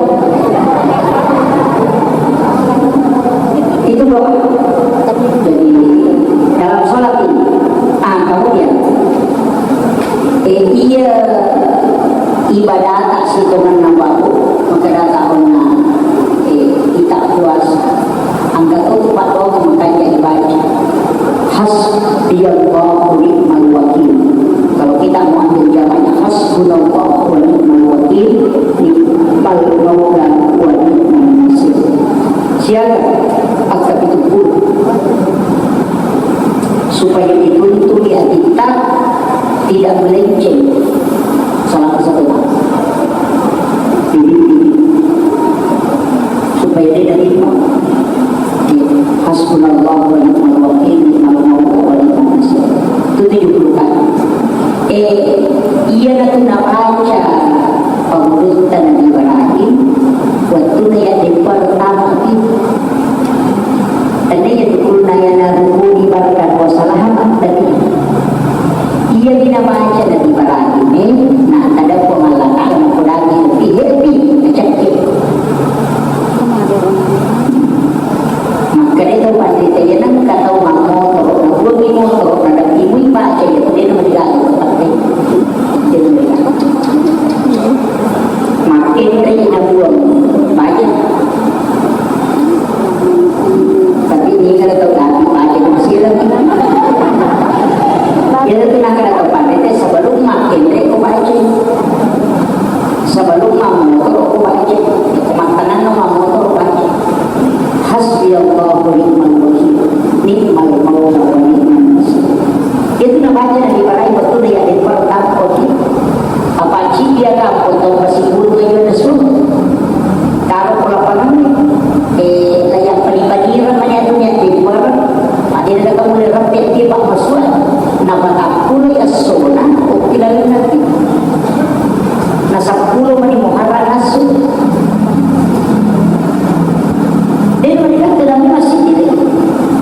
Supaya dituntuni atitta tidak melenceng selama satu tahun. Dididik supaya dia terima. Hasbunallahu wa ni'mal wakil, ni'mal maula wa ni'mal nasir. Itu tujuh puluh kali. Eh, iya natu nabaca pangulutta Nabi Ibrahim, wattuna iya deppa pertama itu. Tennia iya tukulna iyana rukuni barka wasalahan tadi. Iya dina baca Nabi Ibrahim, eh, na tadappo Allah Ta'ala napodangi lebih happy, nacakke. Makkeda tau panrita, iya nengka tau mammotoro, nabuangi motoro, nadappi mui baca, iya, dena merigaga tetapi. Dena merigaga. Makkenrei nabuang baja. Tapi ini kalau tau tapi baja masih lagi. Jadi itu nak kalau tau pandai teh sebelum makkenrei ko baca. Sebelum mammotoro ko baca. Mattananno mammotoro baca. Hasbiyallahu wa ni'mal wakil. Ni'mal maula wa ni'man nasir. Itu nabaca Nabi Ibrahim betul ya di pertama. Apa cibia ka potong masipulung aja nesu. Karo pura panang, eh, layak padi-padi ramane atunya timbar. Ada ada kamu le rapi tiba masuk. Napa tak pula ya sona, oke lalu nanti. Nasa puluh mani muharram nasu. Dena merigaga dalam masjid ini.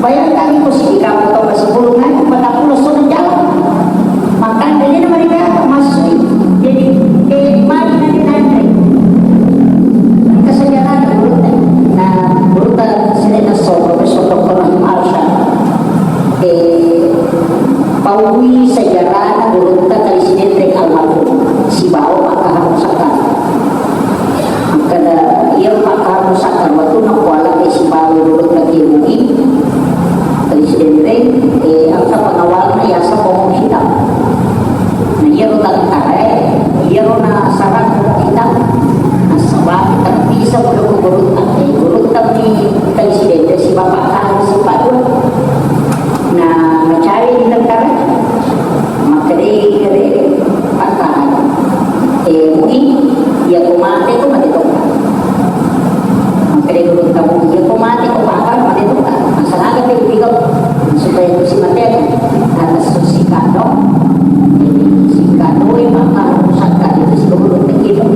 Bayangkan, ko siddi kamu tau masipulung aja, patappulo sona jalan. Makanya dena merigaga masuk. Jadi, eh, mari nanti nanti. Engka sejarah gurutta. Nah, gurutta sini naso, Profesor Doktor Rahim Arsyad. Eh, paui sejarah gurutta Kali Sidenreng almarhum. Sibawa Pak Kahar Musakka. Makkeda, iyaro Pak Kahar Musakka wettunna kuala e sibawa dolo' lagi rugi, Kali Sidenreng, eh, engka pengawalna yaseng Pomong Hitam. Nah, iyaro tentara e, iyaro nasarang Pomong Hitam. Nasaba terpisah pole ko gurutta, eh, gurutta mi Kali Sidenreng sibawa Pak Kahar sibawa dua. Nah, macawe di tentara, makkedai gare Pak Kahar. Eh, Mu'i, iya ko mate ko mate tongka. Makkedai gurutta Mu'i, iya ko mate ko Pak Kahar mate tongka. Masalah ke tiga supaya itu si mate kan. Atas si kado, si kado e Pak Kahar Musakka itu si gurutta gitu.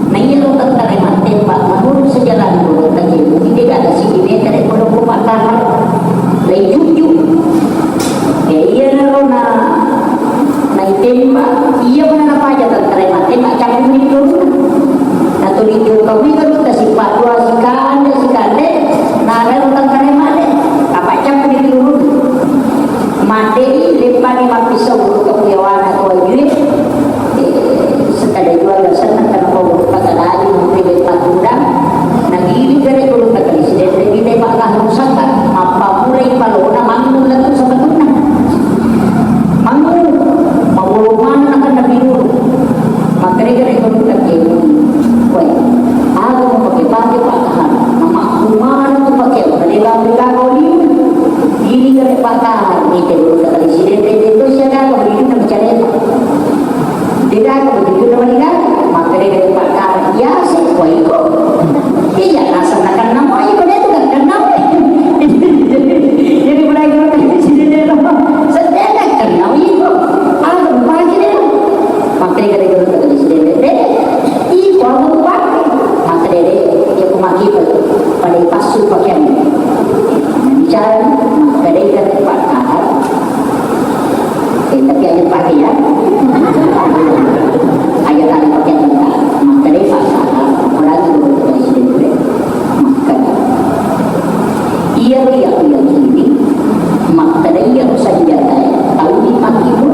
Nah, iya lo tentara mate Pak, menurut sejarah gurutta gitu. Tidak ada si ini kare pondok Pak Kahar. Lai jujur. Eh, iyanaro na, naitemba, iya mana napaja tentara matemba, cakku ni turun. Natuli jokka wi gurutta sipaddua sikande, sikande, narero tentara mate, apa cakku ni turun. Mate i, leppani mappisau gurutta kuyawana ko wajue. Eh, sekada jua biasana karena kau berkata lagi, mungkin dari Patudang, nagili gare gurutta Kali Sidenreng, di Pak Kahar Musakka, mappamulai palona manggung lagi sebetulnya. Manggung, mabolo mana akan nabi dulu. Makanya gare gurutta Kali. Woi, aku mau pakai-pakai Pak Kahar. Nama aku mana tuh pakai? Tadi bang, bang, kau ini. Ini gare Pak Kahar, ini gurutta Kali Sidenreng, itu siapa? Ini nama caranya. Degaga begitu namanya kan, maka dia dari Pak Kahar, ya, sih, kok iko. Iya, rasa nakan nama iko, dia tuh kan nama. Jadi mulai gurutta Kali Sidenreng, sedangkan kan nama iko. Aku pagi deh. Maka dia dari gurutta Kali Sidenreng, deh, iko aku pakai. Maka dia, dia, dia pemaki pada pasu pakaian. Bicara, maka dia dari Pak Kahar. Eh, tapi aja pakai ya. Aja kali pakai tentara. Maka deh Pak Sahar, apalagi guru presiden deh. Maka iya iya iya ini. Maka deh iya senjata ya. Tahu di maki bu.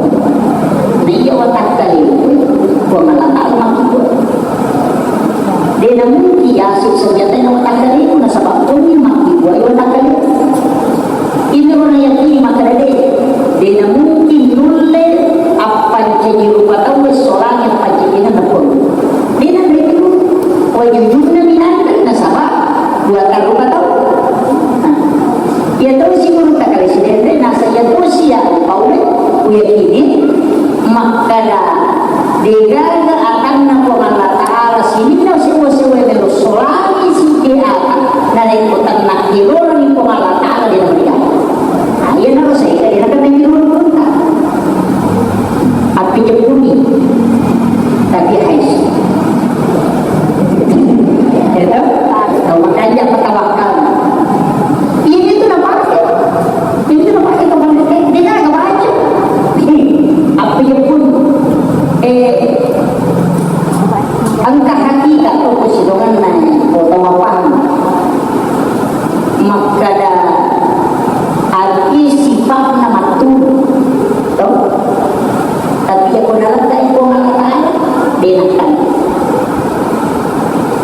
Nah iya watak kali itu. Gua malah tahu maki bu. Dena mungkin ya si senjata yang watak kali itu. Nah sebab kau ini maki bu. Ayo watak kali. Iyaro nayakini makkeda de, de namungkin nulle appancaji rupa tauwe solangi appancajingenna Puang. De nanre tu, wajujunna minanre nasaba dua rupa tau. Nah, iya tau si gurutta Kali Sidenreng, nasa iya tau Makkada, degaga atanna Puang Allah Ta'ala sininna sewa-sewa melo solangi siddi ata, narekko tenna kelorani Puang Allah Ta'ala de namarigaga. Nah, iyanaro saega de nakenna kelorani Puang Allah Ta'ala. Appi jeppuni, tapi hais. Ya toh? Tau makanja patawakkal. Ini tuh napake. Ini tuh napake kapan, eh, dia kan baca. Apa ya pun, eh, engka hakikat tu kesidongan nanya, kau tahu apa? Makkada ati sifa'na matturu, to? Tapi iya ko nalettai Puang Allah Ta'ala, de nakkan.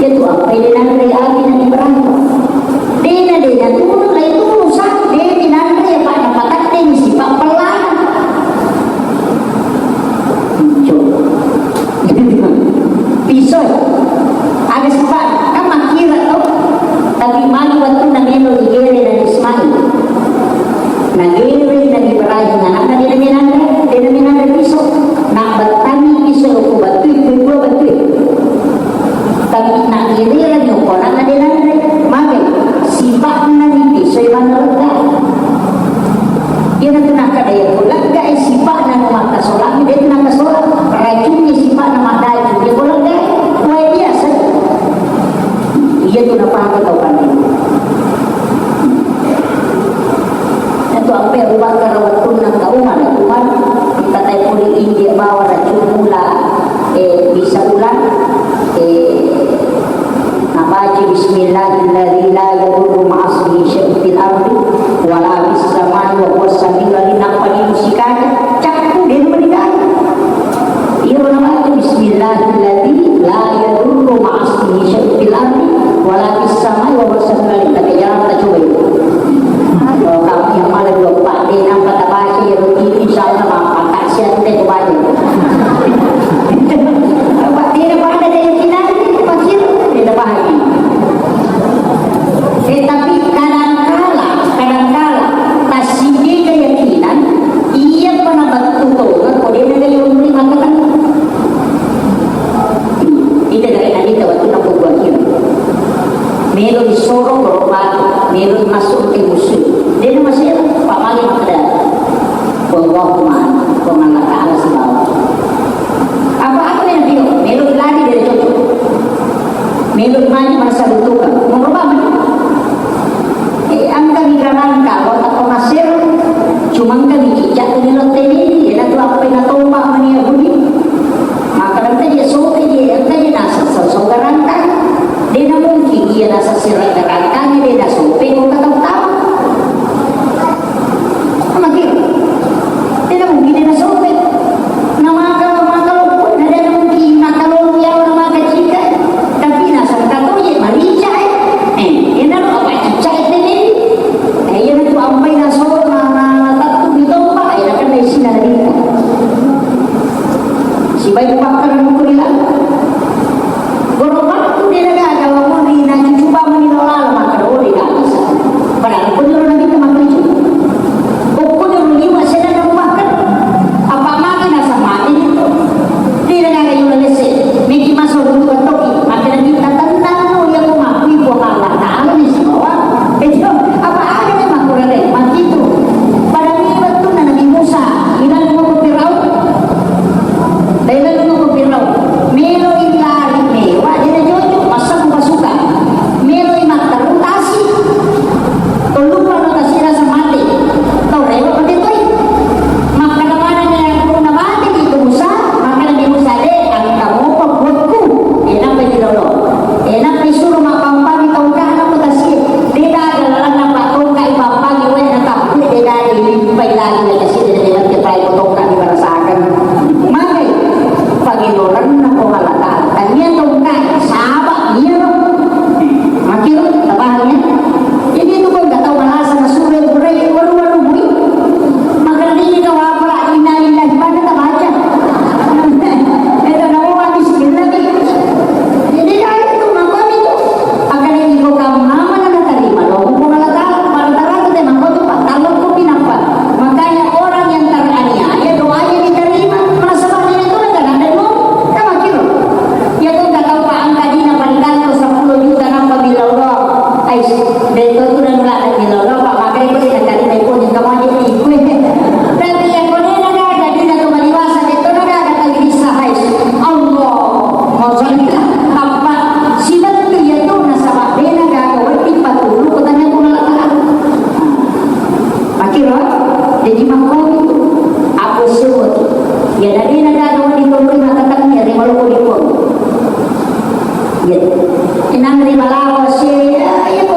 Iya tu apa de nanre ati Nabi Ibrahim. De na, de na tunu, lai tunu sa, de de nanre apa napataddeni sifat pellana. Coba. Pisau. Aga sifat, kan makkira to. Tapi magi wettunna melo igere Nabi Ismail. Nagere Nabi Ibrahim anakna de namenanre, de namenanre pisau. Nabbattangi pisau ko battui, ko dua battui. Tapi nagere lagi ko anakna de nanre. Magi sifatna ni pisau manna lega. Iyanatu nakkeda, iya ko leggai sifa'na nu makkasolangnge, de tu nakkasolang. Racungngi sifa'na maddacung, iya ko leggai, wae biasa. Iyatu napake tau panrita. Iyatu ampe Abu Bakar wettunna ka Umar, Umar, engka tai pole India bawa racung mula, eh, bisa ulang, eh, Nabaca, "Bismillahilladzi la yadurru ma'asmihi syai'un fil ardi wala fis samai wa huwas samiul alim." Nappa dimusikani, cakku, de namanigana. Iyaro nabaca, "Bismillahilladzi la yadurru ma'asmihi syai'un fil ardi wala fis samai wa huwas samiul alim." Tapi jangan kita coba itu. Kalau kamu yang malah dua empat, de nampa tabaca ya rutin, insya Allah mampu. Taksi aku teh kebaca. Apa tidak pada keyakinan, itu pasti tidak paham. Eh, tapi kadangkala, kadangkala, tasidi keyakinan, iya pernah betul tuh, kode negara yang memberi makanan. Ita dari tadi tahu tu nak buat kira. Melo disoro korobatu, melo masuk ke musuh. De na masih, Pak Malik makkeda, Allahumma, Puang Allah Ta'ala sibawa. Apa-apa yang dia, melo lari dari cocok. Melo maju masa butuh kan. Mau berapa? Eh, engka mi garangka, lo tappa masero, cuma engka mi cicak tu melo teni, iyanatu apa yang tomba mani Yahudi. Maka engka je sope je, engka je naseng sosok garangka. De na mungkin iya naseng sirang garangka, de na sope ko kata utama. Maka de na mungkin de na sope. Na maka, maka loppo, na de na mungkin maka loppo ya na maka cika. Tapi naseng kato je marica, eh. Eh, ina apa cicak itu ni? Eh, iya tu ampai naso, na, na, na, tatu gitu. Jadi makkomi tu, aku semua tu. Ya, dari negara mau ditonton mata tengah, dari malu mau ditonton. Ya, enam ribu lawa sih, ya, ya,